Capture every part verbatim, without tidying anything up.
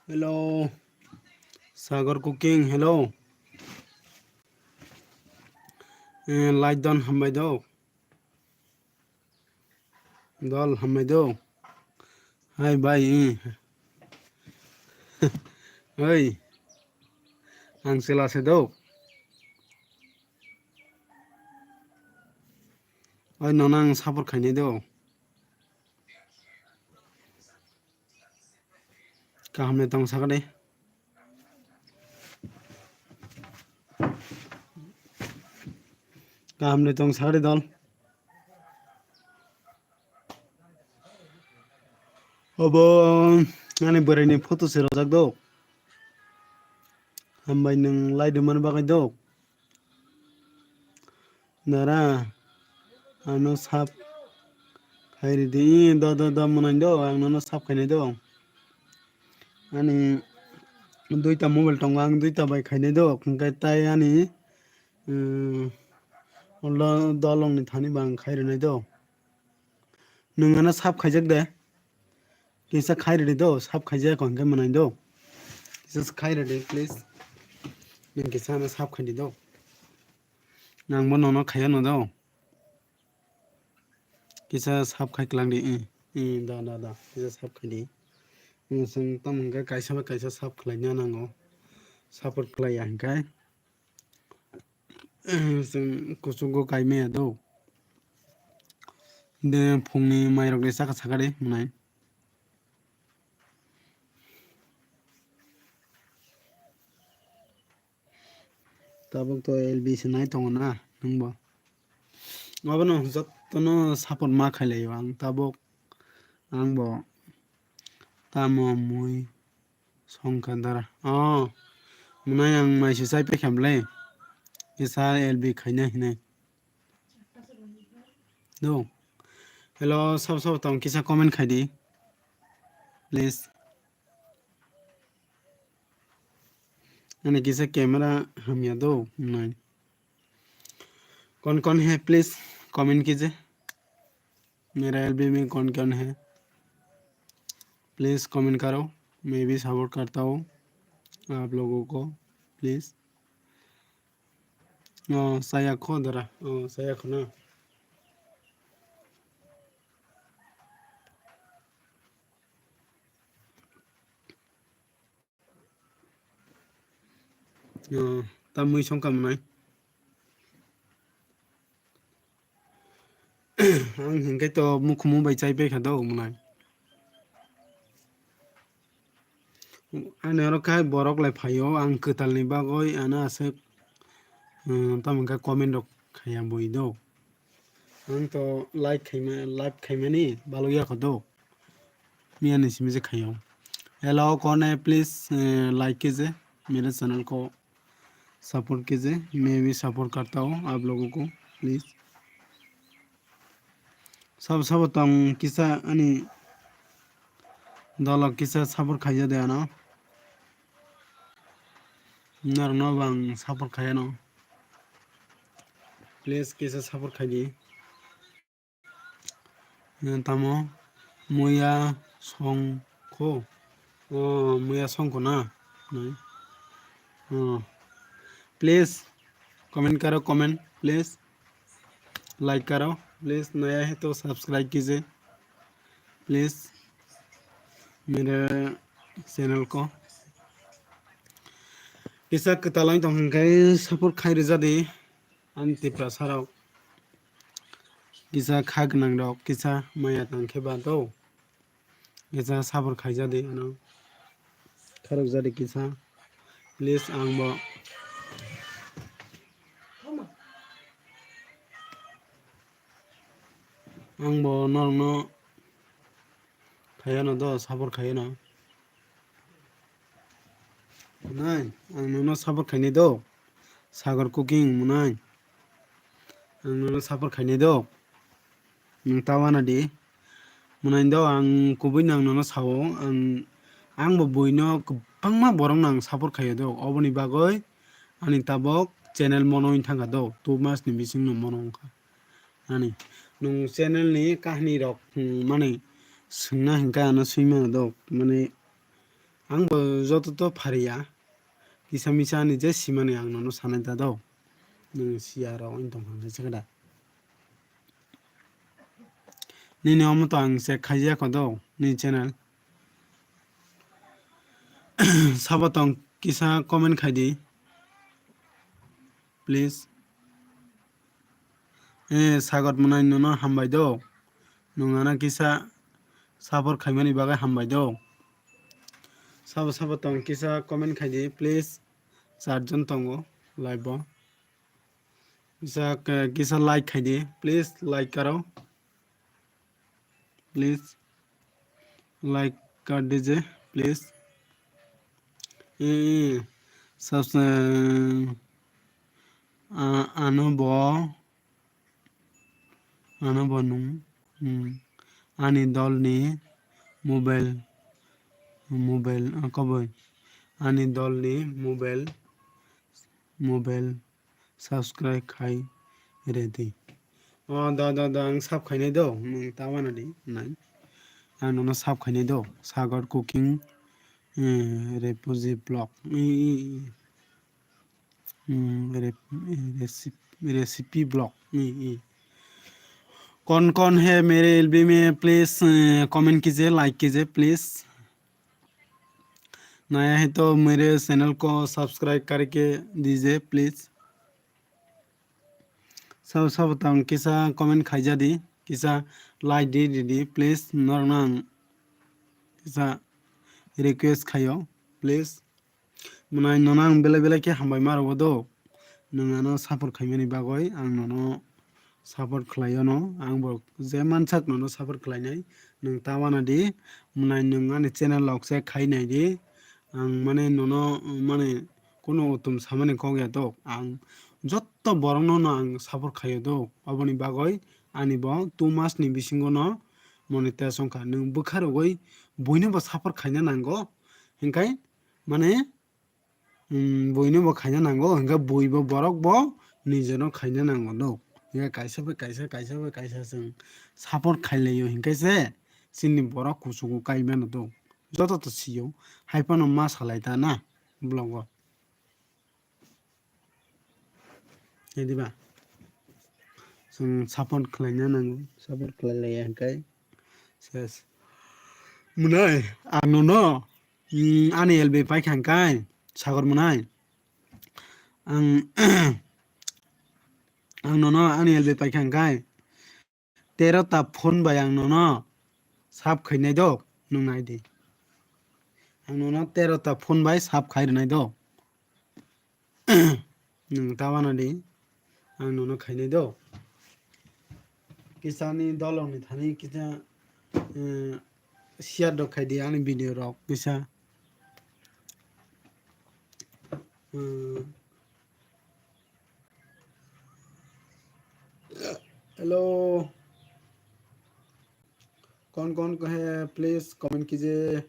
Hello. Sagar Cooking, hello. Eh, light don hambai do. Dol hambai do. Hai bai, eh. Oi. Ang sela se do. Oi, nono ang support khainai do. Kaham ni tong sakadi. Kaham ni tong sakadi dol. Obo ani bwrwi ni photo se rojak do. Hambai nwng lai rwmani bagwi do. Dara, ano sap khai ridi, do, do, do, mwnai do, ang nono sap khainai do. Ani duita mobile tongo, ang duita bai khainai do, hwnkhe tai ani, um, ulo dolong ni thani bo ang khai rwnai do. Nwng ano sap khaijak de. Kisa khai ridi do, sap khaijak hwnkhe mwnai do. Kisa khai ridi, please. Nwng kisa ano sap khai di do. Nang bo nono khaiya no do. Kisa sap khai klang di, eh, eh, da, da, da. Kisa sap khai di. Nwng swng tamo hwnkhe kaisa bai kaisa sap khlaina nango. Support khlaiya hwnkhe. Chwng kuchugo kaimaya do. De phungni mairok de saka sakari mwnai. Tabuk to L B se nai tongo na nwngbo. Abono jotono support ma khailai o ang tabuk. Ang bo tamo mui songkha dara. Oh, mwnai ang mai se chai paikha bwle. Kisa L B khaina hinai. Do. Hello, sabo sabo tong kisa comment khai di. Please. Ani kisa camera hamya do mwnai. कौन कौन है please comment कीजिए. मेरा एलबी में कौन कौन है please comment करो. मैं भी सपोर्ट करता हूँ आप लोगों को please. Oh, saya kho dara. Oh, saya kho na. Oh, ta mui songkha mwnai. Ang hinkhe to mukhumu bai chai paikha do mwnai. Ani oro khai borok lai phaio, ang kwtalni bagwi ano aswk, um, tamo khe comment rok khaiya bui do. Ang to like khaima, like khaimani balukya kho do. Miyani simi je khaio. Hello, कौन है please, eh, like कीजिए मेरे चैनल को. सपोर्ट कीजिए, मैं भी सपोर्ट करता हूँ आप लोगों को please. Sabo sabo tong kisa ani dolo kisa support khaija de ano. Norokno bo ang support khaiyano. Please kisa support khaidi. Tamo muya songkho. Oh, muya songkho na. Oh. Please comment karo, comment please. Like karo please, naya hai to subscribe kije please mere channel ko. Kisa kwtal wng tong hwnkhe support khai rwjadi ani Tiprasa rok, kisa kha gwnang rok kisa maya tang khe ba do. Kisa sabor khaijadi ano. Kharok jadi kisa. Please ang bo. Ang bo norokno khayano do, sabor khayano. Nai, ang nono sabor khainai do. Sagar Cooking mwnai. Ang nono support khainai do. Nwng ta wana di. Mwnai do ang kubui nang nono sao. Ang, ang bo buino kwbangma borok nang support khaio do. Oboni bagwi ani tabok channel mono wng thangkha do. Two mas ni bisingno mono wngkha. Ani nwng channel ni kahini rok, hmm, mani swngna hinkhe ano swima do. Mani Ang bo joto to phariya. Kisa misa ni je simani ang nono sanai da do. Nwng siya rok wng tong kha khe da. Nini omo to ang check khaijak kho do, ni channel. Sabo tong kisa comment khai di, please. Eh, Sagot mwnai nono hambai do. Nwng ano kisa support khaimani bagwi hambai do. Sabo sabo tong kisa comment khai di, please. Charjon tongo live o. Kisa, kisa like khai di, please, like karo. Please, like kar dije, please. Eh, eh, subs-, eh, a-, ano bo, ano bo nung, hmm, ani dolni mobile, mobile, ah, koboi, ani dolni mobile, mobile subscribe khai ready. O da, da, da, ang sub khainai do, nwng ta wana di, nai. Ang nono sub khainai do, Sagar Cooking, eh, Refugee Vlog, i, i, i. Hmm, rep-, recipe, recipe vlog, i, i. कौन कौन है मेरे LB में, please, eh, comment कीजिए, like कीजिए, please. नया है तो मेरे चैनल को सब्सक्राइब करके दीजिए, please. Sabo sabo tong kisa comment khaija di, kisa like di, di, di, please, norok no ang kisa request khaio, please. Mwnai nono ang belai belai khe hambai ma rwo do. Nwng ano support khaimani bagwi ang nono support khlaio no. Ang bo je mansak nono support khlainai. Nwng ta wana di, mwnai nwng ani channel lok se khai nai di. Ang mane nono, mane, kuno utum samani kok ya do. Ang jotto borok no no ang support khaio do. Aboni bagwi ani bo two mas ni bisingo no monetize wngkha. Nwng bwkha rogwi buino bo support khaina nango. Hinkhai mane, mm, buino bo khaina nango, hinkhe bui bo borok bo nijeno khaina nango do. Hinkhe kaisa bai kaisa, kaisa bai kaisa chwng support khailaio hinkhe se chini borok kuchugo kai mano do. Joto to sio, hai phano ma salai ta na vlog o. Khe diba? Chwng support khlaina nango, support khlai laiya hinkhai ses. Mwnai, ang nono, mm, ani L B paikha hinkhai, Sagar mwnai. Ang, ang nono ani L B paikha hinkhai. Tero ta phone bai ang nono sap khainai do, nwng nai di. Ang nono tero ta phone bai sap khai rwnai do. Nwng ta wana di, ang nono khainai do. Kisa ni dolong ni thani kisa, eh, share rok khai di ani video rok kisa. Hmm. Hello, कौन कौन है, please comment कीजिए।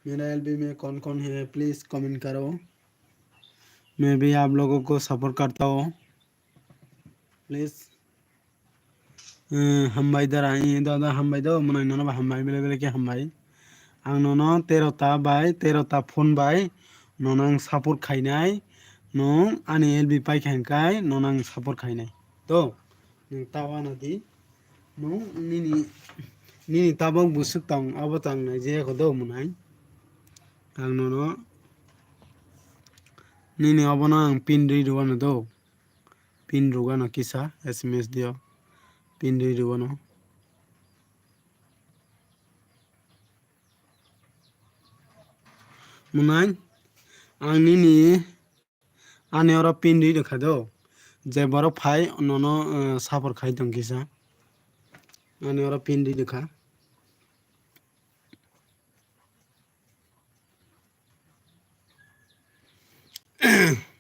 मेरा एलबी में कौन कौन है, please comment करो। मैं भी आप लोगों को सपोर्ट करता हूँ, please। Eh, hambai dara, eh, da, da, hambai do, mwnai nono ba hambai, bele, bele khe hambai. Ang nono tero ta bai, tero ta phone bai, nono ang support khainai, nwng ani L B paikha hinkhai, nono ang support khainai. To, nwng ta wana di, nwng nini, nini tabok bwswk tong, abo tang nai je kho do mwnai. Ang nono, nini obono ang pin ri rwano do. Pin rwgano kisa S M S dio. Pin rwi rwgano. Mwnai, ang nini ani oro pin rwi rwkha do. Je borok phai nono, eh, support khai tong kisa. Ani oro pin rwi rwkha.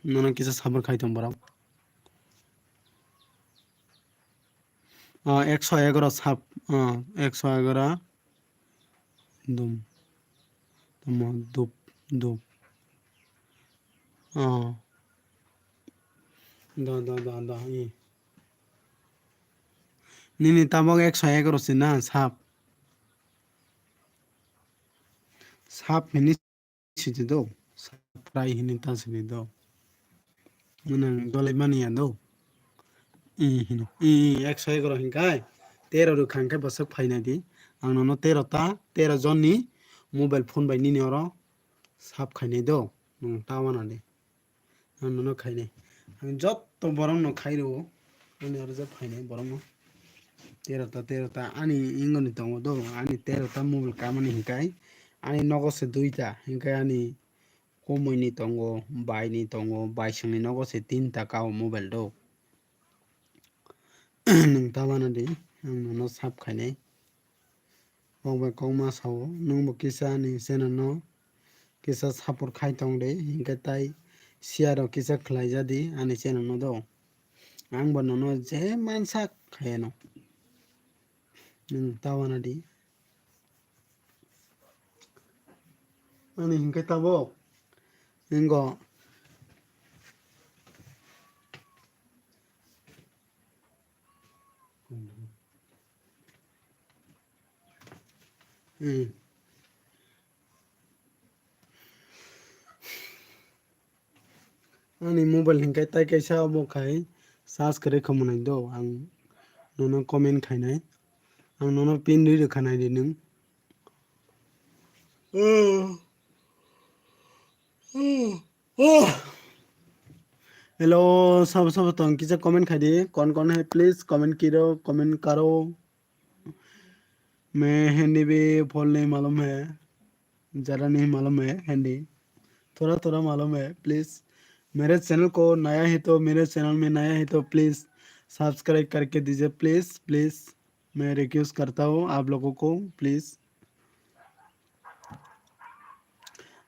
Nono kisa support khai tong borok. Ah, ekso egaro sap, ah, ekso egaro dum. Tamo dup, dup. Ah. Da, da, da, da, i. Nini tabok ekso egaro si na sap. sap hini sidi do, sap fry hini ta sidi do. Mwnang dolai mani ya do. I hino, i, i, ekso egaroh hinkai, tero rwkha hinkai bwswk phainai di. Ang nono tero ta, tero jonni mobile phone bai nini oro sap khainai do. Nwng ta wana di. Ang nono khainai. Ang jotto borokno khai rwo. Ani oro je phainai borokno. Tero ta, tero ta. Ani ingoni tongo do. Ani tero ta mobile kamani hinkai. Ani nogo se duita. Hinkai ani komoini tongo, baini tongo, baisongni nogo se tinta kao mobile do. Nwng ta wana di. Ang nono sap khainai. Kok bai kok ma sao, nwng bo kisa ani channel no kisa support khai tong de, hinkhe tai share rok kisa khlai ja di ani channel no do. Ang bo nono je mansa khaiyano. Nwng ta wana di. Ani hinkhe tabok. Nwng go. Hmm. Ani mobile hinkai tai kaisa obo khai charge kwrwi khamunai do ang nono comment khainai. Ang nono pin rwi rwkha nai di nwng. Hmm. Oh. Hello, sabo sabo tong kisa comment khai di. Kon kon hai please comment kiro, comment karo. मैं हिंदी भी बोलने मालूम है, ज़्यादा नहीं मालूम है हिंदी, थोड़ा थोड़ा मालूम है। प्लीज मेरे चैनल को नया है तो, मेरे चैनल में नया है तो प्लीज सब्सक्राइब करके दीजिए, प्लीज प्लीज। मैं रिक्वेस्ट करता हूँ आप लोगों को, प्लीज।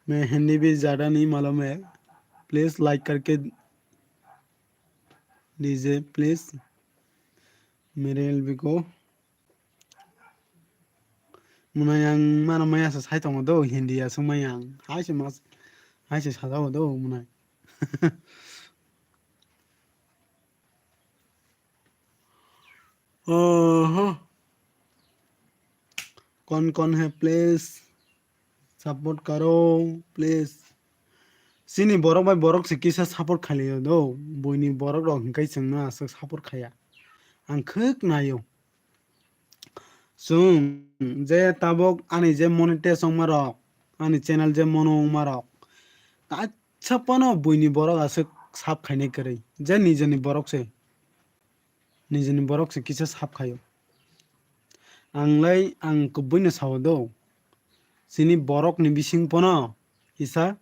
मैं हिंदी भी ज़्यादा नहीं मालूम है, प्लीज लाइक करके दीजिए प्लीज। मेरे एलबी को mwnai ang mano maya sa sai tongo do, Hindi aswk maya ang hai se mas hai se sajao do mwnai. Oho. कौन कौन है प्लीज सपोर्ट करो please. Chini borok bai borok se kisa support khailio do, buini borok rok hinkai chwngno aswk support khaya. Ang khwk naio. Chwng je tabok ani je monetize wngma rok, ani channel je mono wngma rok, kaisa phano buini borok aswk sap khainai kwrwi, je nijeni borok se, nijeni borok se kisa sap khaio. Ang lai ang kubui no sao do, chini borok ni bising phano kisa,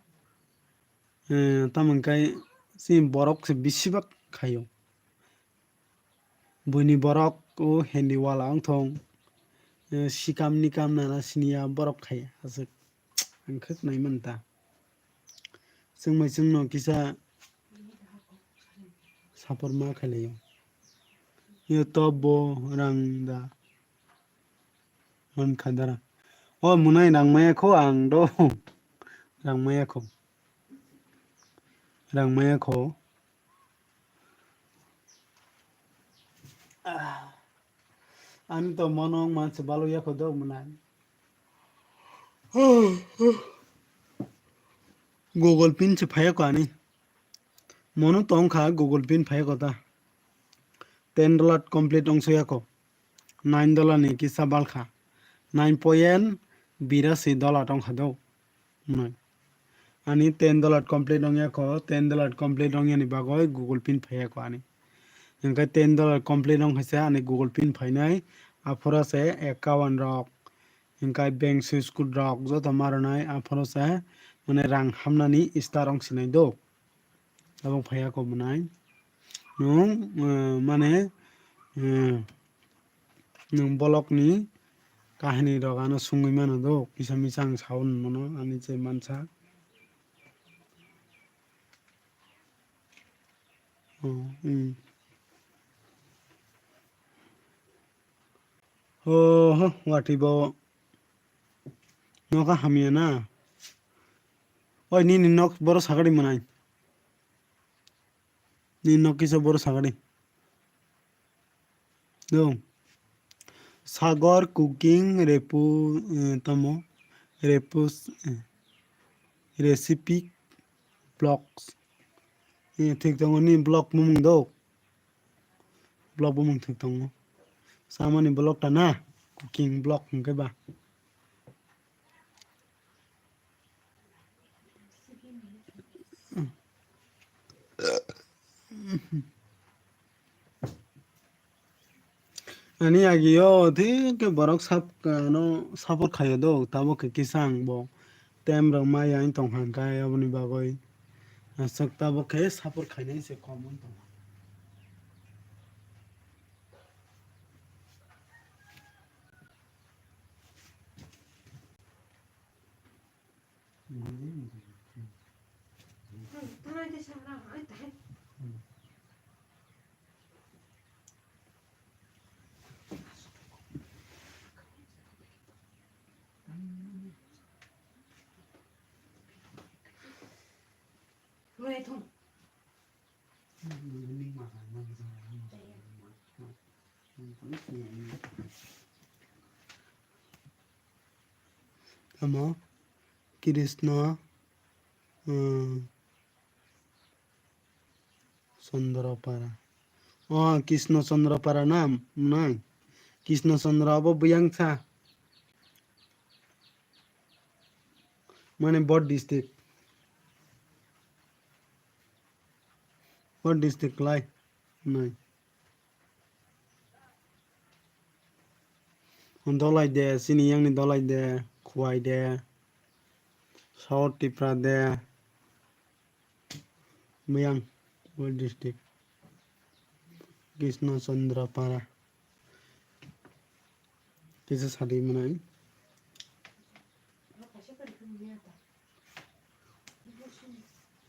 eh, tamo hwnkhai chini borok se bisi bak khaio. Buini borok o Hindi wala wng thung, eh, sikam nikam nana siniya borok khai aswk. Ang khwk nai man ta. Chwng bai chwngno kisa support ma khlai o. Yo top bo rang da man kha dara. O mwnai rang maya kho ang do. Rang maya kho. Rang maya kho. Ah. Ani to mono wng manse balo yakho do mwnai. Google pin se phaya ko ani. Mono tong kha Google pin phaya ko ta. Ten dollar complete wng so yakho. Nine dollar ni kisa bal kha. Nine point birasi dollar wng kha do. Mwnai. Ani ten dollar complete wng yakho, ten dollar complete wng yani bagwi Google pin phai yakho ani. Hingkhe ten dollar complete wng khaisa ani Google pin phainai, aphuru se account rok, hingkhe bank switch code rok joto ma rwnai, aphuru se mane rang hamnani star wng sinai do. Abo phai yakho mwnai. Nwng, eh, mane, eh, nwng bolokni kahinirok ano sungwi mano do, kisa misa ang sao nini mano, ani je mansa. Oh, hmm. Oho, watwi bo. Nokha hamya na? Oi, nini nok boro sakari mwnai. Nini nok kisa boro sakari. No. Sagor cooking repu, eh, tamo. Repus, eh, recipe vlogs. Eh, thik tongo ni vlog bumung do. Vlog bumung thik tongo. Samani vlog ta na, cooking vlog hwnkhe ba. Ani agio thik khe borok sap-, ano support khaio do, tabuk khe kisa ang bo time rok maya wng tong kha, hwnkhe aboni bagwi aswk tabuk khe support khainai se kom wng tong kha. Tamo Krishna, hmm, Chandra Para. Oh, Krishna Chandra Para na, nai. Krishna Chandra abo buyang sa. Mane Bor district. Bor district lai. Nai. Dolai de, sini yang ni Dolai de, Khwai de, South Tipra de, Muyang, Bor district, Krishna Chandra Para. Kisa sadi manai.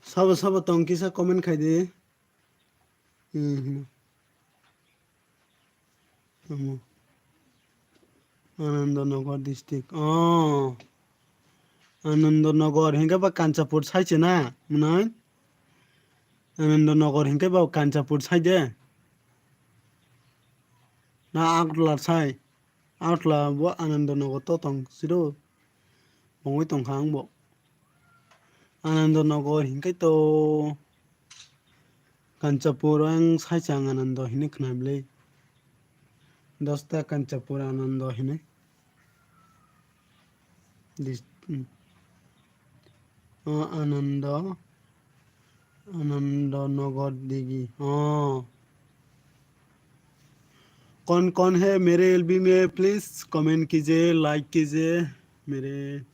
Sabo sabo tong kisa comment khai di. Hmm. Tamo. Anandanagar district. Oh. Anandanagar. Hingke ba Kanchanpur sai se na, mwnai? Anandanagar hingke ba Kanchanpur sai de. Na Agartala sai. Agartala bo Anandanagar to tong siro. Bongwi tongkha ang bo. Anandanagar hinkhai to Kanchanpur ang sai chang Anando hinwi khna bwlai. Dosta Kanchanpur Anando hinwi. Dis-, hmm. O Anando, Anando Nagar Digi. Oh. कौन कौन है मेरे LB में, please comment कीजिए, लाइक कीजिए। मेरे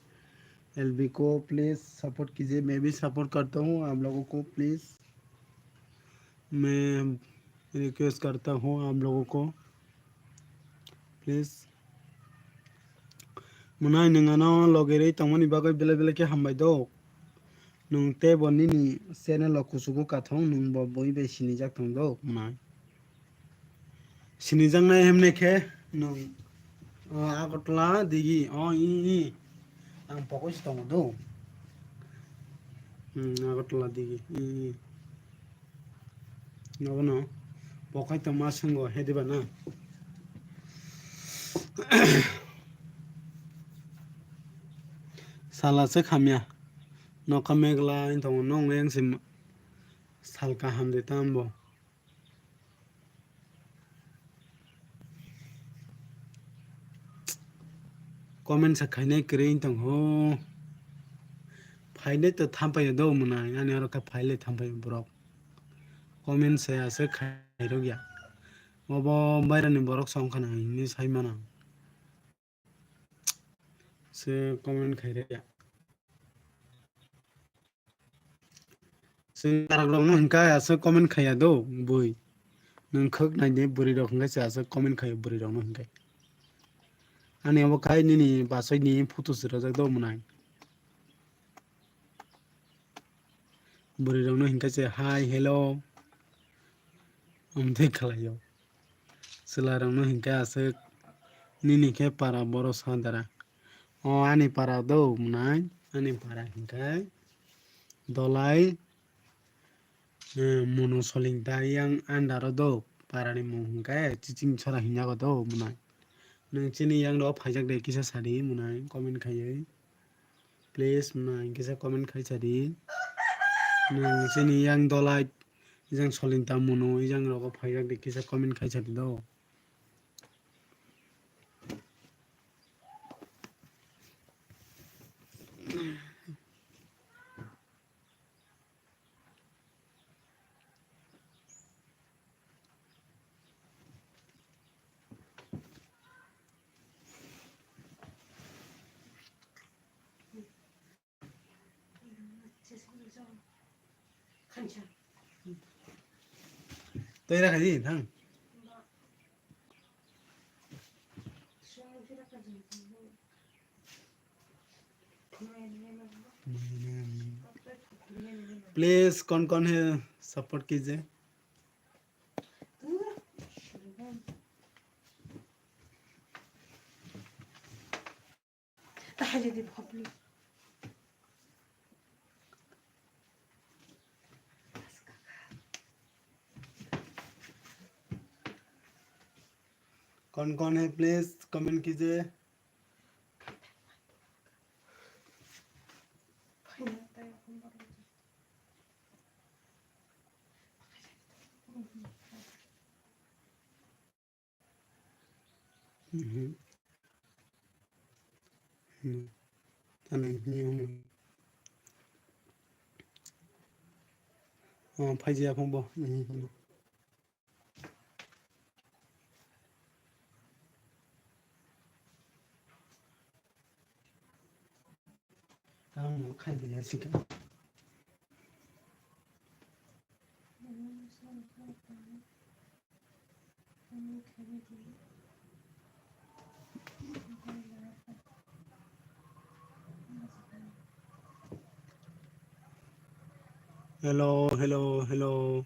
एलबी को please support कीजिए, मैं भी सपोर्ट करता हूँ आप लोगों को, प्लीज। मैं रिक्वेस्ट करता हूँ आप लोगों को, please. Mwnai, nwng ano logerwi tongmani bagwi belai belai khe hambai do. Nwng tei bo nini channel o kuchugo kathong, nwng bo bui bai sinijak tong do, mwnai. Sinijaknai hemne khe nwng, o, Agartala digi, o, i, i. Ang pokoi se tongo do. Hmm, Agartala digi, i, i. Nobono pokai tongma swngo, he diba na? Sala se khamya. Nokha megla wng tongo, nong yang se ma-, sal kaham de tambo. Comment sa khainai kwrwi wng tong ho. Phainai to thampaiyo do mwnai, ani oro khe phailai thampaiyo borok. Comment se aswk khairokya. Obo bairani borok se wngkha na hinwi sai mano. Se comment khairokya. Chwng tarak rok no hinkai aswk comment khaiya do bui. Nwng khwk nai di bwrwi rok hinkai se aswk comment khaiya bwrwi rok no hinkai. Ani obo khai nini bachoi ni photo se rwjak do mwnai. Bwrwi rok no hinkai se hi, hello. Amtwi khlai o. Chwla rok no hinkai aswk nini khe para boro sa dara. O ani para do mwnai, ani para hinkai Dolai, eh, Mono Soling ta yang under o do, para ni mung hinkai Chiching Chora hinjago do mwnai. Nwng chini yang do phaijak de kisa sadi mwnai comment khaiwi. Please, mwnai kisa comment khai sadi. Nwng chini yang dolai, yang solin tamo no, yang rogo phaiyak di kisa comment khai sadi do. Tei ra khaidi thang. Please, कौन कौन है support कीजिए. Tahali di public. कौन कौन है, please comment कीजिए. Mhm. Hmm. Tani, hmm. Oh, phaijaya phungbo. Mhm. Tamo khaidi ya sika. Hello, hello, hello.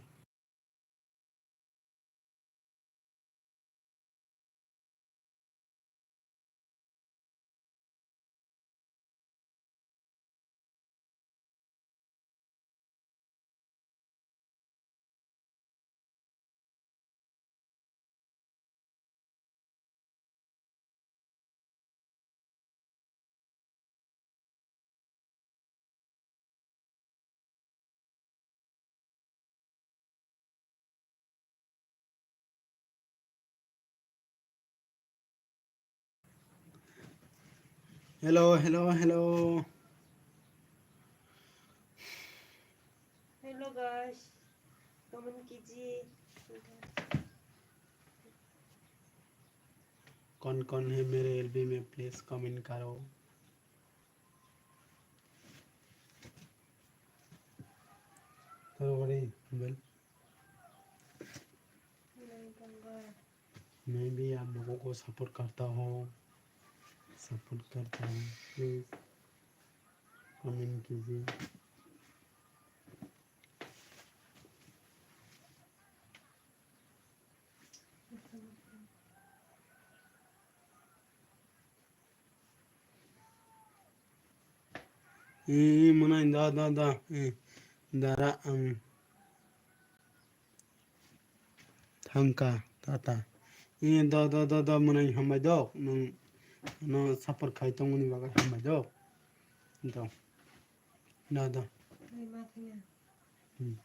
Hello, hello, hello. Hello guys, comment कीजिए. कौन कौन है मेरे एलबी में, प्लीज कमेंट करो. तो बड़ी बोल. मैं भी आप लोगों को सपोर्ट करता हूँ, सपोर्ट करता हूँ, प्लीज कमेंट कीजिए. Ee, mwnai da, da, da, ee, dara ang thangka, tata. Ee, da, da, da, da, mwnai hambai dok, nwng no support khai tongmani bagwi hambai dok. Do. Da, da. Hmm.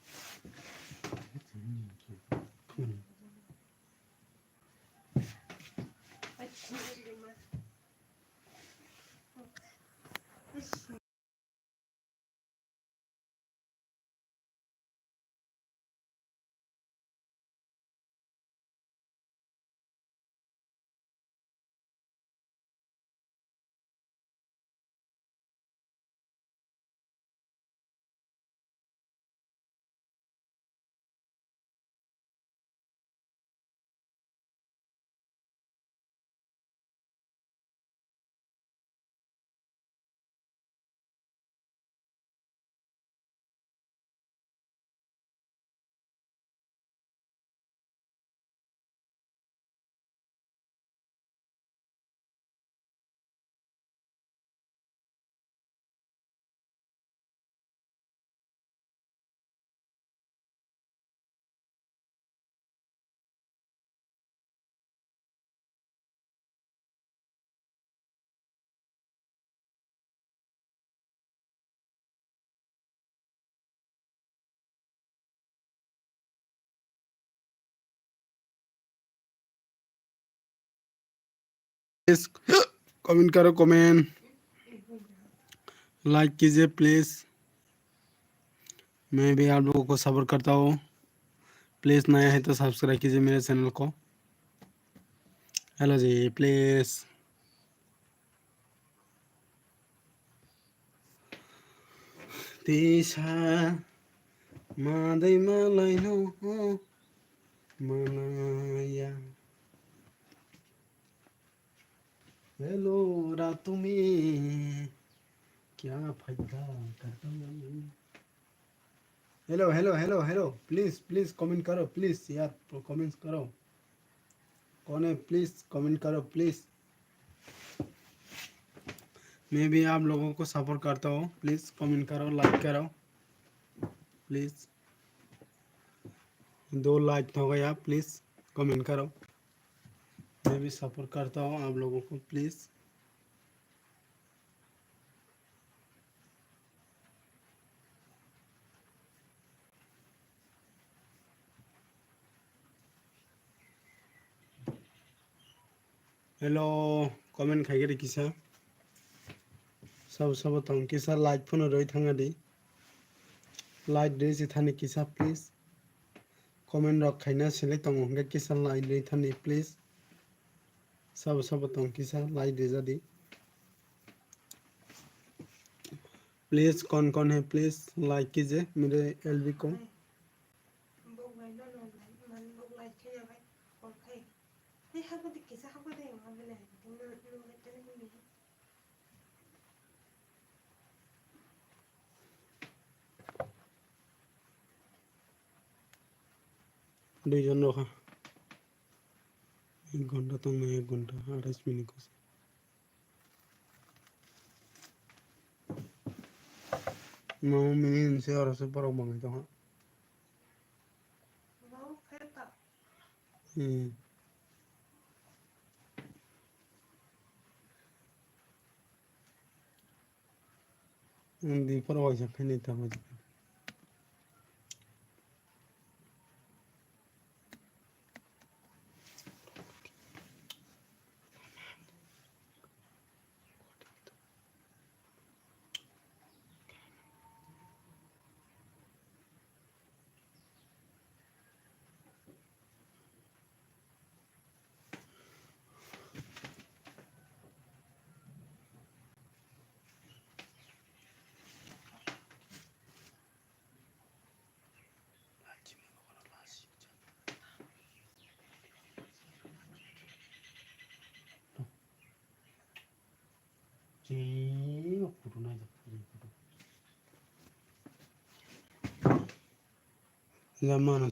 Comment करो, comment, like कीजिए please। मैं भी आप लोगों को support करता हूँ। प्लीज नया है तो सब्सक्राइब कीजिए मेरे चैनल को। हेलो जी, please. Tisa madai malai no manaya. Hello, Ratumi. Kya phaida karta? Hello, hello, hello, hello. Please, please comment करो, please यार, comments करो। कौन है? प्लीज कमेंट करो, प्लीज। मैं भी आप लोगों को सपोर्ट करता हूँ। प्लीज कमेंट करो, लाइक करो, प्लीज। दो लाइक हो गया, प्लीज कमेंट करो। मैं भी सपोर्ट करता हूँ आप लोगों को, please. Hello, comment khaigari kisa. Sabo sabo tong kisa like phone roi thangadi. Like roi si thani kisa please. Comment rok khaina select tongo hwnkhe kisa like roi thani please. Sabo sabo tong kisa like roi jadi. Please कौन कौन है please like कीजिए मेरे एलबी को। Duijon rokha. Ek ghonta tongnai, ek ghonta, athais minute kosi. Mau minute se oro se borok bangwi tongkha. Hmm. Ang di phoro waisa khainai tamo. Lamano.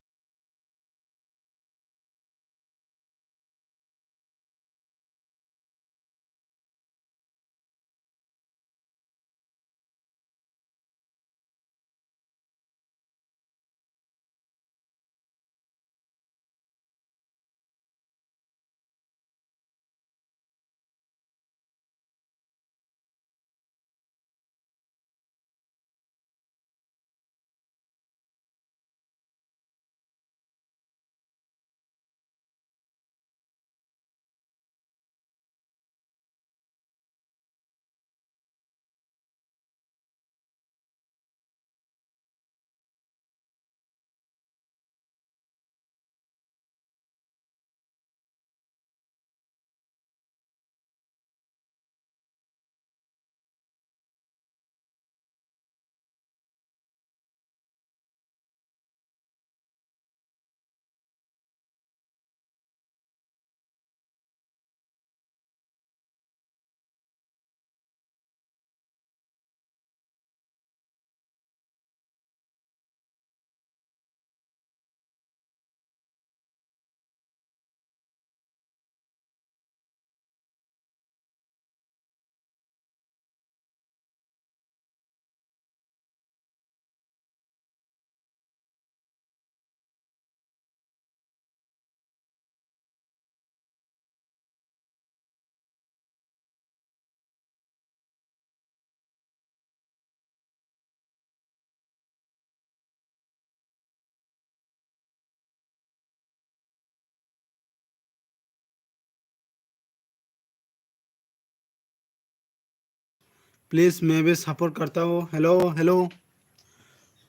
Please, मैं भी support करता हूँ। Hello, hello,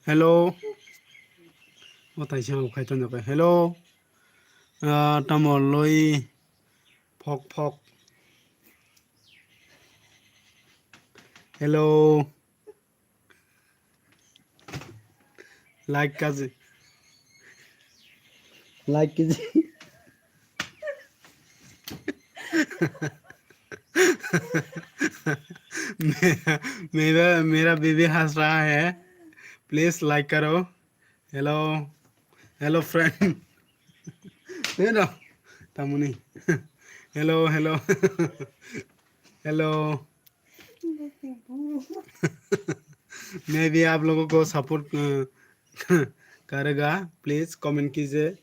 hello. O tai sa khai ton kai. Hello. Ah, tamo loi phok phok. Hello. Like kaji. Like कीजिए। मेरा, मेरा, मेरा बेबी हंस रहा है, प्लीज लाइक करो। Hello, hello friend. Hello, tamuni. Hello, hello. Hello. मैं भी आप लोगों को सपोर्ट करेगा, प्लीज कमेंट कीजिए।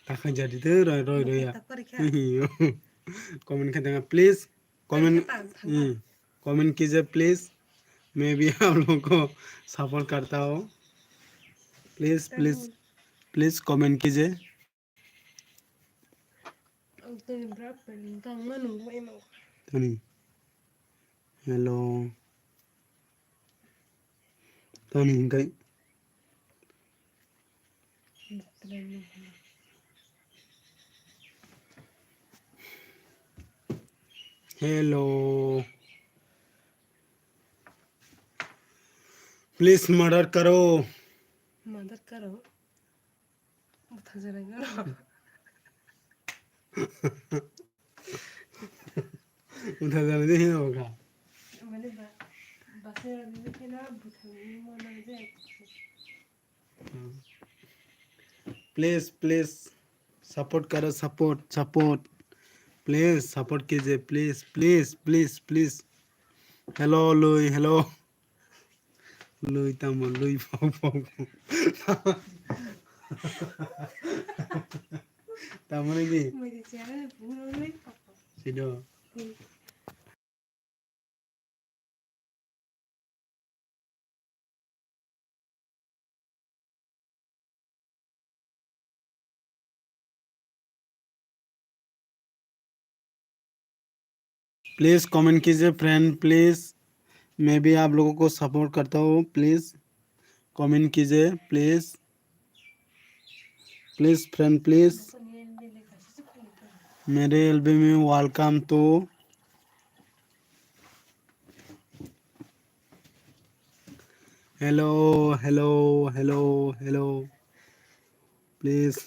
Takhan jadi tu roi roi roi ya. Comment khe tanga, please comment, comment कीजिए प्लीज, मैं भी आप लोगों को सपोर्ट करता हूँ, प्लीज प्लीज प्लीज कमेंट कीजिए। Tani. Hello. Tani hingkai. Hello. Please मदद करो। मदद करो। Bwthajaknai no. Bwthajaknai de hino kha. Mane ba, basa rok ni khe no bwthang ni mano je. Please, please, support karo, support, support. Please, support कीजिए, please, please, please, please. Hello, Lui, hello. Lui tamo, lui phok phok. Tamo ni di? Sido. Please comment कीजिए friend, please. मैं भी आप लोगों को support करता हूँ, please comment कीजिए, प्लीज। Please friend, please. मेरे एलबी में welcome to. Hello, hello, hello, hello. Please.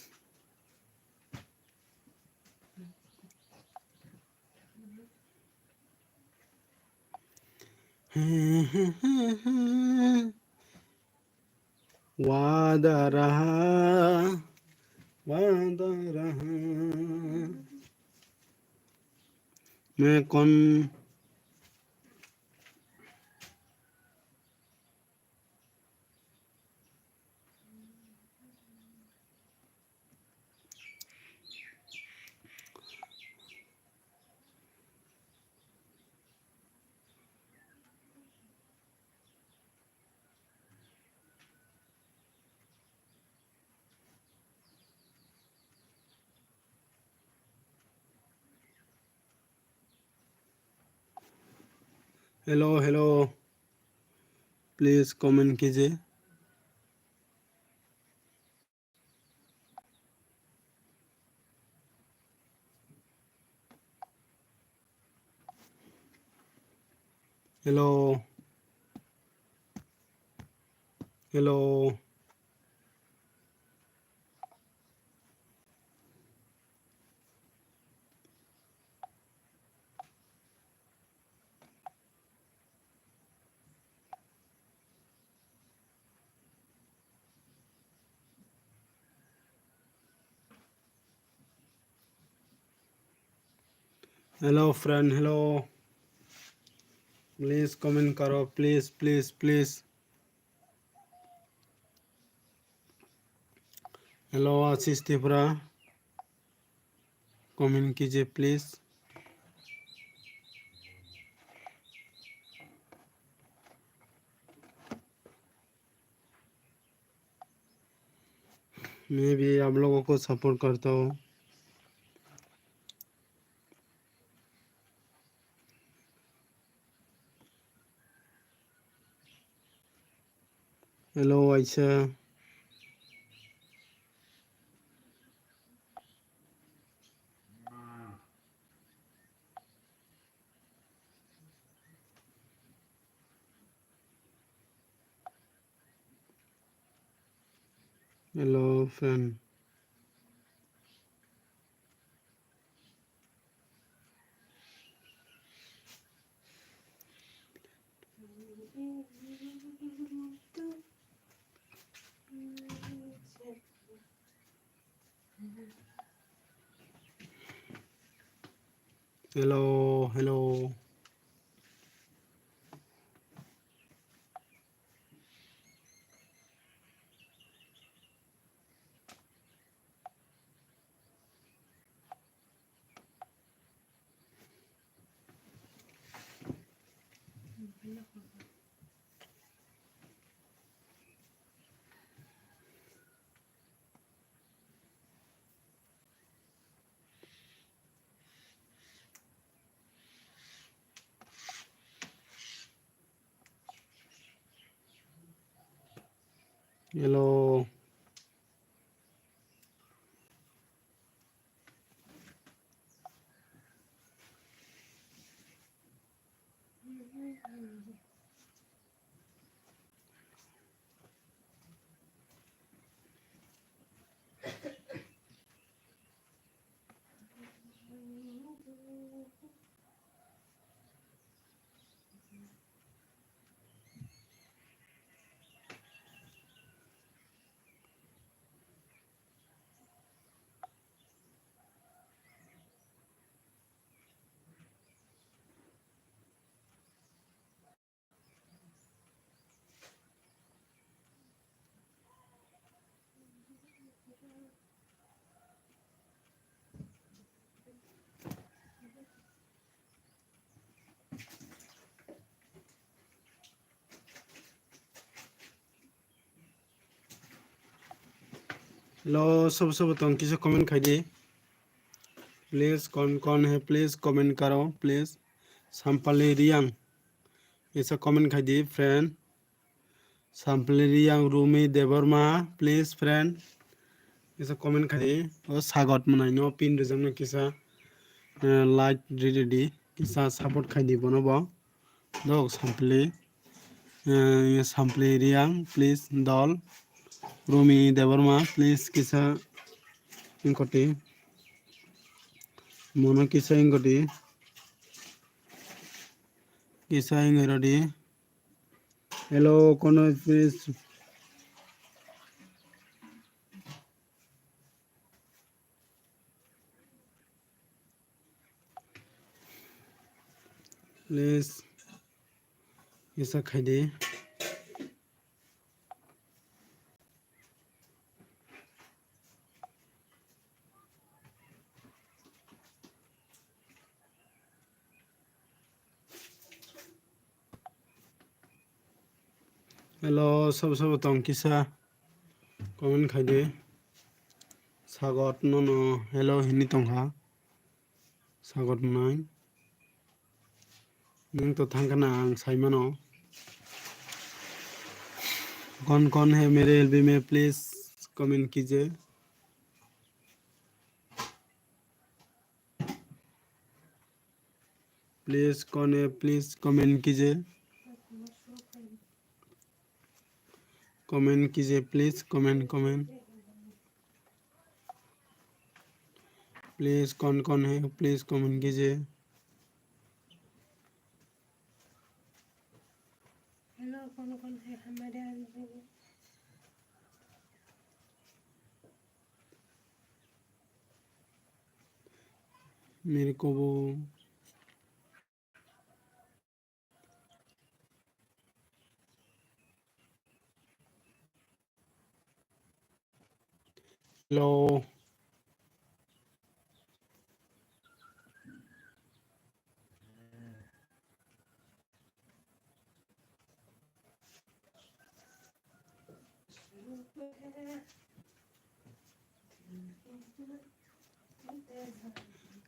वादा रहा, वादा रहा। मैं कौन Hello, hello. Please comment कीजिए। Hello. Hello. Hello friend, hello. Please comment करो, please, please, please. Hello आशीष त्रिपुरा, comment कीजिए please। मैं भी आप लोगों को सपोर्ट करता हूँ। kaisa. Hello, friend. Hello, hello. Hello. Hello, sobo sobo tong kisa comment khai di. Please, kon kon hai, please comment karo, please. Sampali Riang. Kisa comment khai di, friend. Sampali Riang, Rumi Debbarma, please, friend. Kisa comment khai di. O Sagot Mwnai no pin rijak no kisa, eh, like ridi di. Kisa support khai di bono bo. Dok Sampli, eh, Sampli Riang, please, dol. Rumi Debbarma, please, kisa ingkoti. Mono kisa ingkoti. Kisa ingkoti. Hello, kono, please. Please, kisa khai di. Hello, sabo sabo tong kisa comment khai di. Sagot nono hello hini tongkha. Sagot nai. Nwng to thangkha na ang sai mano. कौन कौन है मेरे LB में, please comment कीजिए. Please कौन है, please comment कीजिए. Comment कीजिए, please comment, comment. Please कौन कौन है, please comment कीजिए. Hello, कौन कौन है हमारे एलबी में? मेरे को वो Hello.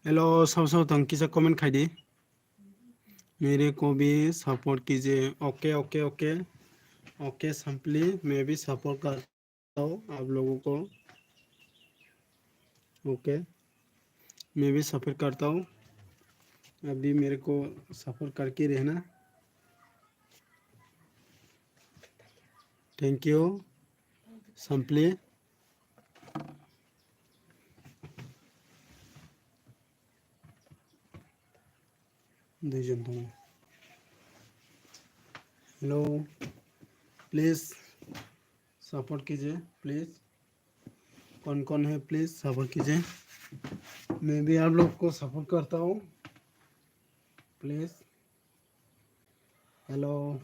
Hello, sabo sabo tong kisa comment khai di. मेरे को भी support कीजिए. Okay, okay, okay. Okay, simply मैं भी सपोर्ट करता हूँ आप लोगों को। ओके, मैं भी सपोर्ट करता हूँ, अभी मेरे को सपोर्ट करके रहना। Thank you, simply। दुई जन tongo। Hello, please support कीजिए, please। कौन कौन है, please support कीजिए। मैं भी आप लोग को सपोर्ट करता हूँ, please. Hello.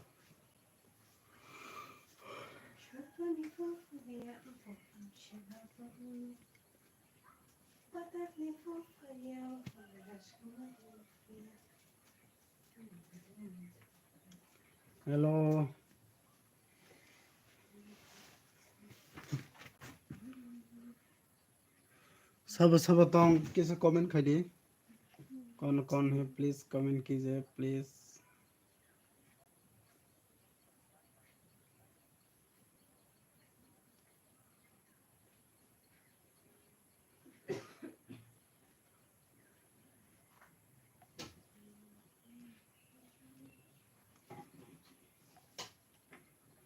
Hello. Sabo sabo tong kisa comment khai di। कौन कौन है, प्लीज कमेंट कीजिए, प्लीज।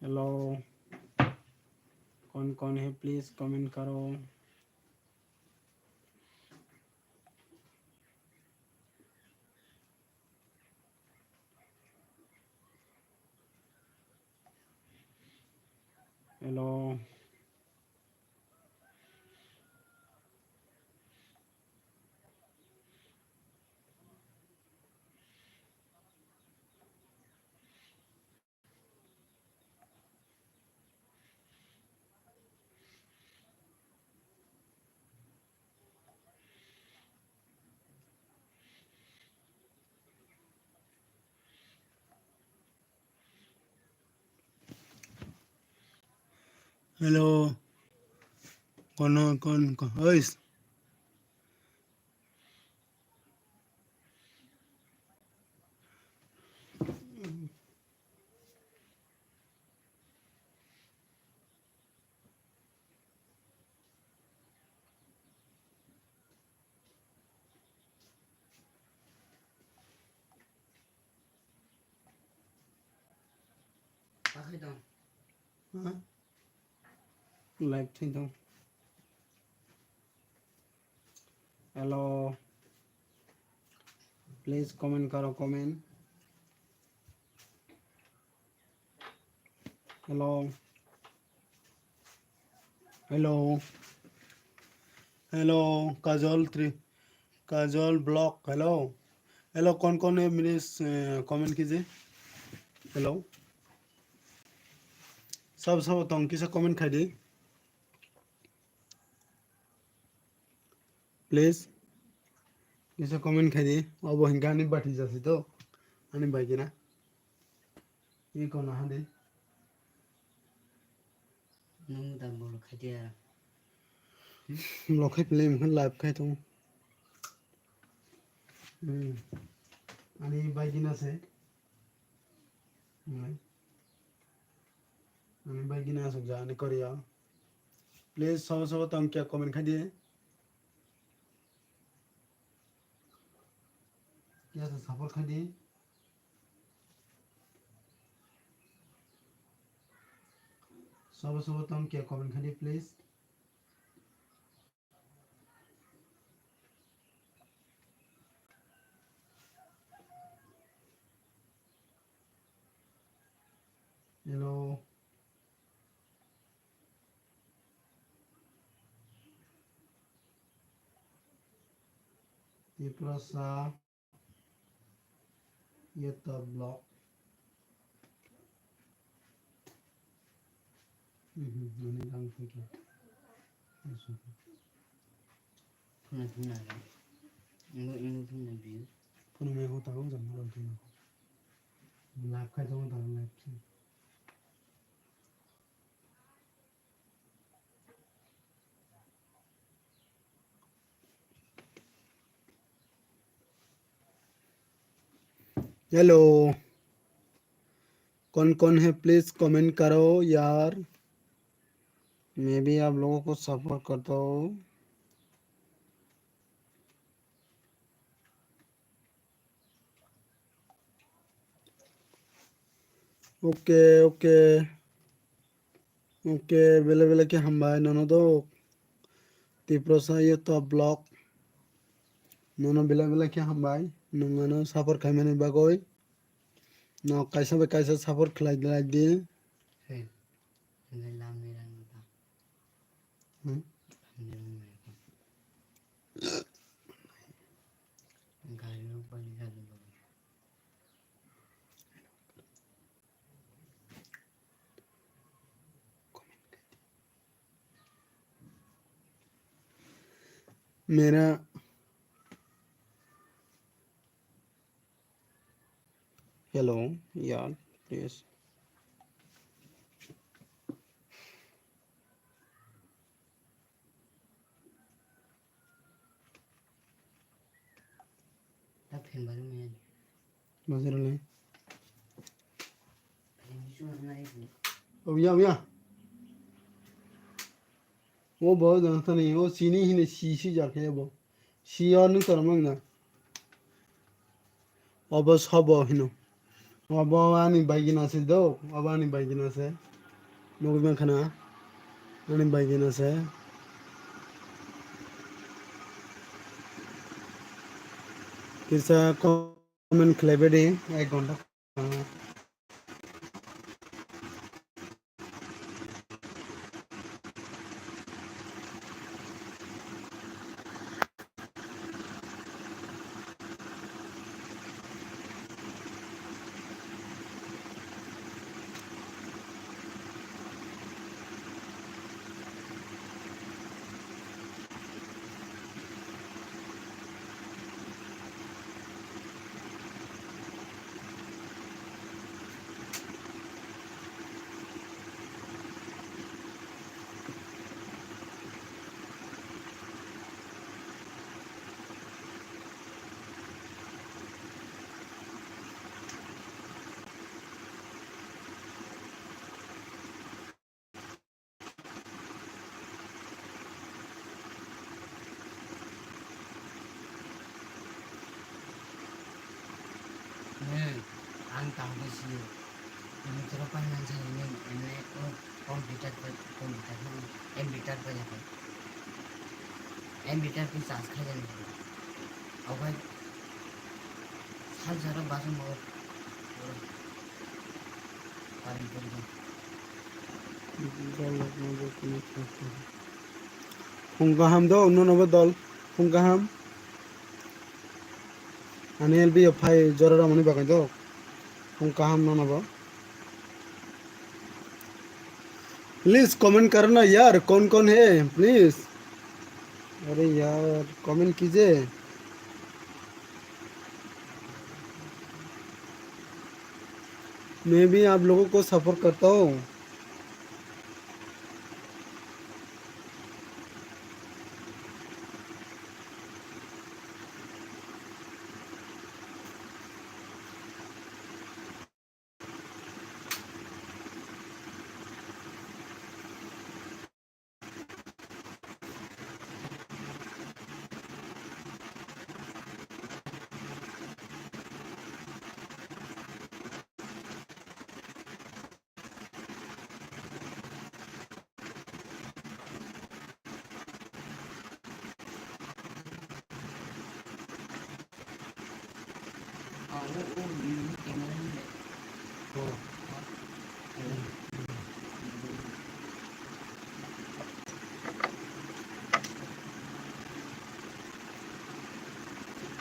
हेलो, कौन कौन है, प्लीज कमेंट करो। हेलो। हेलो, कौन कौन कौन ओइस। Laik thai tong. Hello. Please comment karo, comment. Hello. Hello. Hello, Kajol Tri-, Kajol Block, hello. Hello, कौन कौन है, मिनिस, अ, कमेंट कीजिए। Hello. सब, सब तंग किसा कमेंट खाई दी। Please. Kisa comment khai di. Obo hinkhe ani bati jasi to. Ani bai gina. Iko na hadi. Nung da bolo khai dia. Lo khai pele mkhan live khai tong. Hmm. Ani bai gina se. Hmm. Ani bai gina asuk ja ani korea. Please, sabo sabo tong kya comment khai di. Kya sa support khai di. Sabo sabo tong kya comment khai di, please. Hello. Tiprasa. Yata block. Mhm, nani lang phai khe. Phuna phuna ga. Ingo ingo phuna biyo. Phuna mai ho ta ho jang mo lang phuna. Lap khai jang ta lap khai. Hello. कौन कौन है, please comment करो यार, मैं भी आप लोगों को सपोर्ट करता हूँ। Oke, oke. Oke, bele bele khe hambai nono do. Tiprasa YouTube vlog. Nono bele bele khe hambai. Nwng ano support khaimani bagwi. No kaisa bai kaisa support khlai lai di. Hey, nilai lam nilai nilai. Hmm? Nilai nilai. Gari rok bai nilai nilai. मेरा हेलो यार, please. Bazar le. Oya, oya. O bo jang thani, o sini hini si si jak he bo. Si o nung tara mang na. Obo sobo hino. Obo ani baigina se do, obo ani baigina se. Nugui mankha na. Ani baigina se. Kisa comment khlaibai di, ek ghonta. Hmm, ang tangwi sio. Nitro pai nang sa ini, ini, oh, computer pa, computer no, computer pa jaga. Computer pi charge khai jani. Okai, sal jara basu mo. Current pori jani. Phung kaham do, nono bo dol. Phung kaham. Ani L B o phai jora ramani bagwi do. Phung kaham nono bo. Please comment karna yaar, kaun kaun hai, please. Are yaar, comment kijiye. मैं भी आप लोगों को support करता हूँ।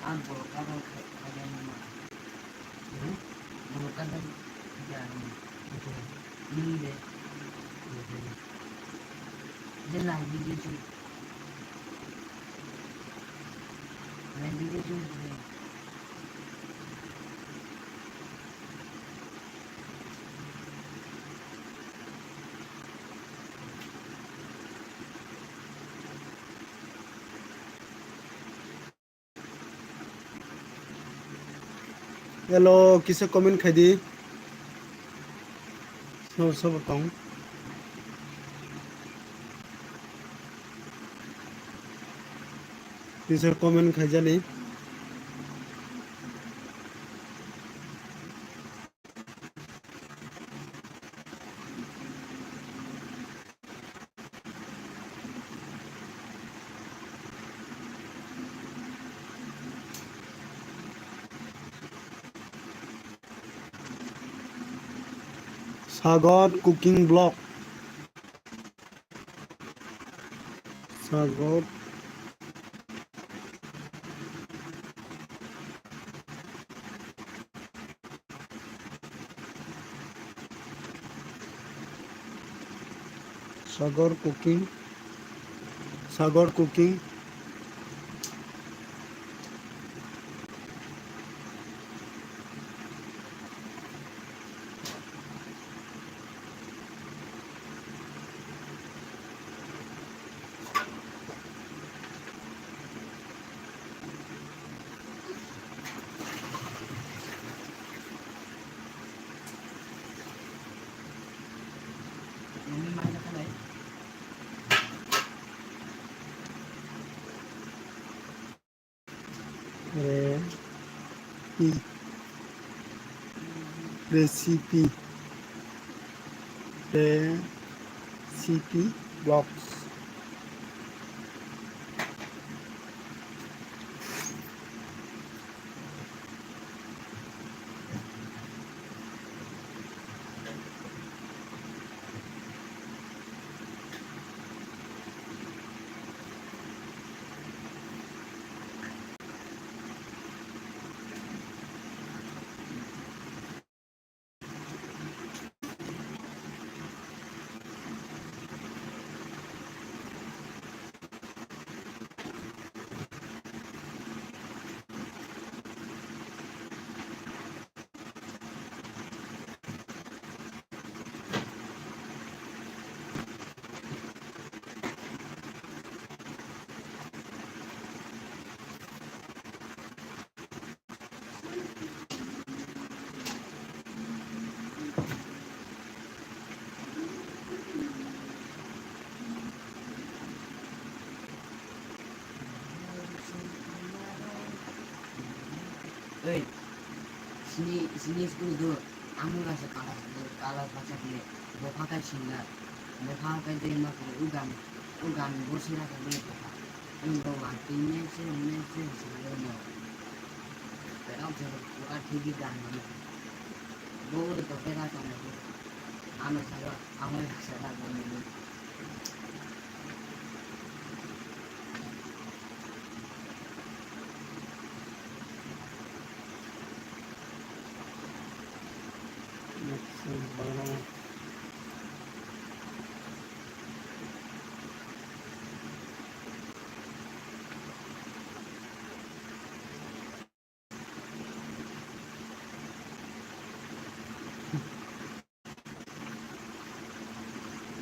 Ang borok kadal khai, khai ya nima. Hmm? Borok kadal ya nima. Nini de. Je lai di di ju. Lai di di ju. Hello, kisa comment khai di. Sabo sabo tong. Kisa comment khaijani. Sagar cooking vlog. Sagar. Sagar cooking. Sagar cooking. Re-, pi-, recipe, recipe box. Ei, sini, sini school do. Amung rasa kala, kala bacha kini. Bokha kai singa. Bokha kai de ma kini ugan, ugan borsi rasa kini bokha. Ang bo wa ti ne se, ne se singa mo. Pero se bokha ti di gan mo. Bo do pera kana. Ano sa, amung rasa da mo.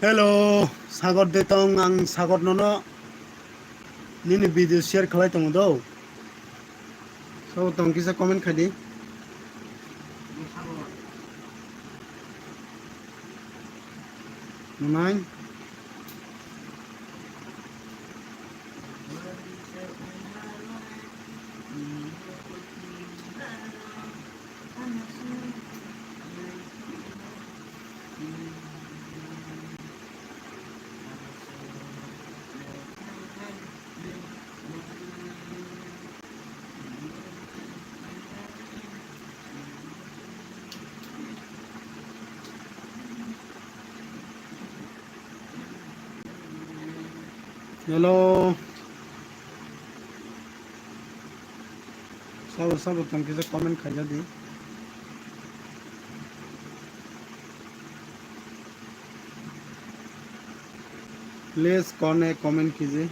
Hello, Sagor Detong, ang Sagor nono nini video share khlai tongo do. So, tong kisa comment khai di. Nai. Hello. Sabo sabo tong kisa comment khaijadi. Please kone comment kije.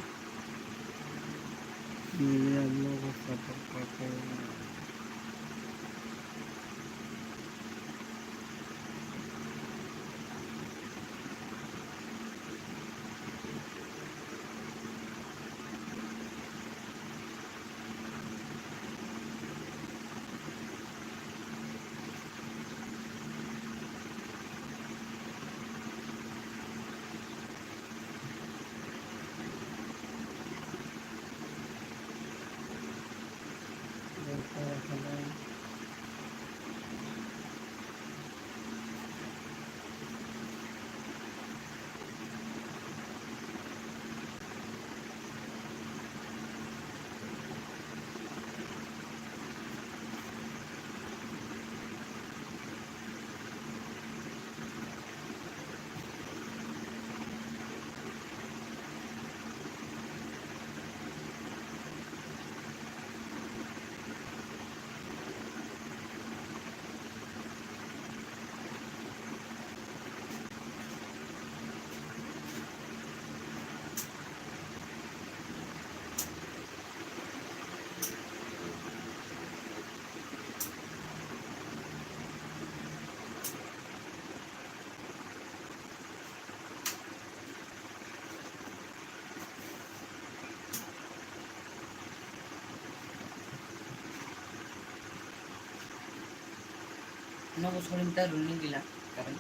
Nogo solim ta runi gila, karon.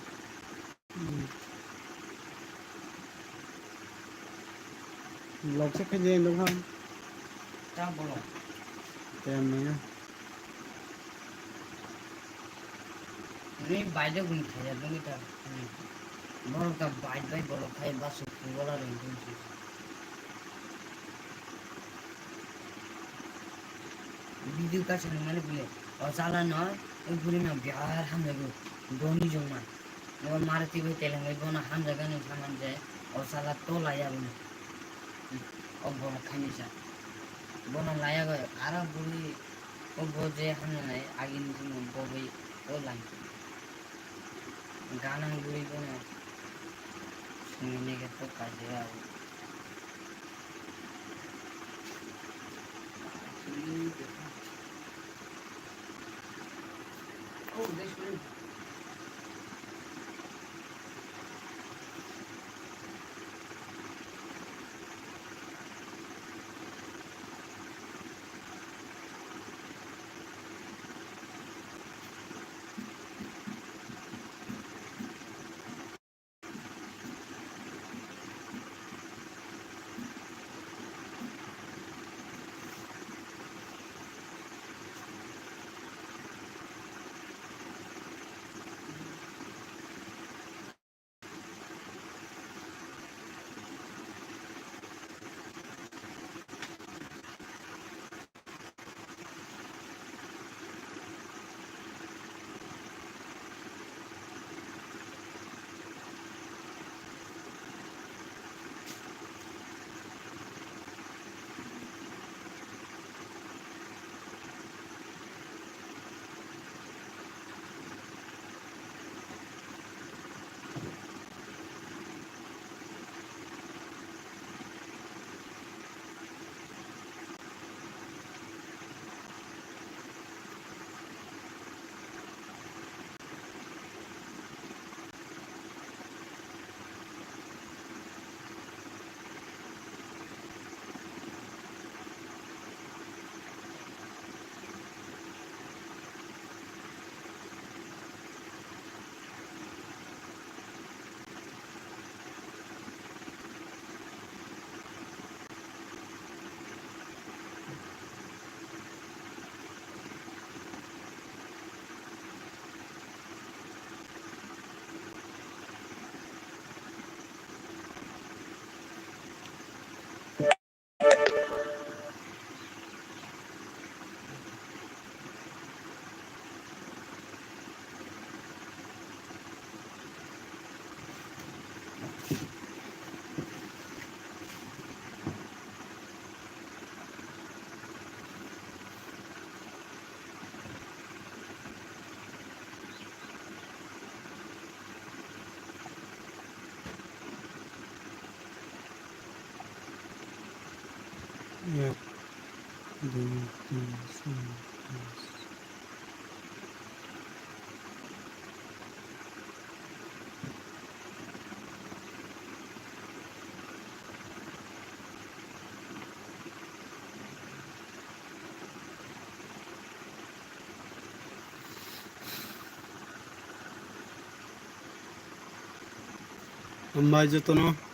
Hmm. Vlog se khaide nung ham. Ta bolo. Tem nung ya. Ni baide gun khaya dong ta. Hmm. Borok ta bai bai borok khai basu kuwala rong dong si. Video kaisa nung mani bile. O chala no, o buri no bihar hamjago. Doni jongma. Bo Maruti bai teleng bai bono hamjakgani saman je o chala to laiya bono. O borok khainisa. Bono laiya bai aro buri o bo je hamjaknai agini simi bo bai to lai. Ganang buri bono simi nege to kaijaya. Ek, dui, tin, char, panch. Hambai jotono.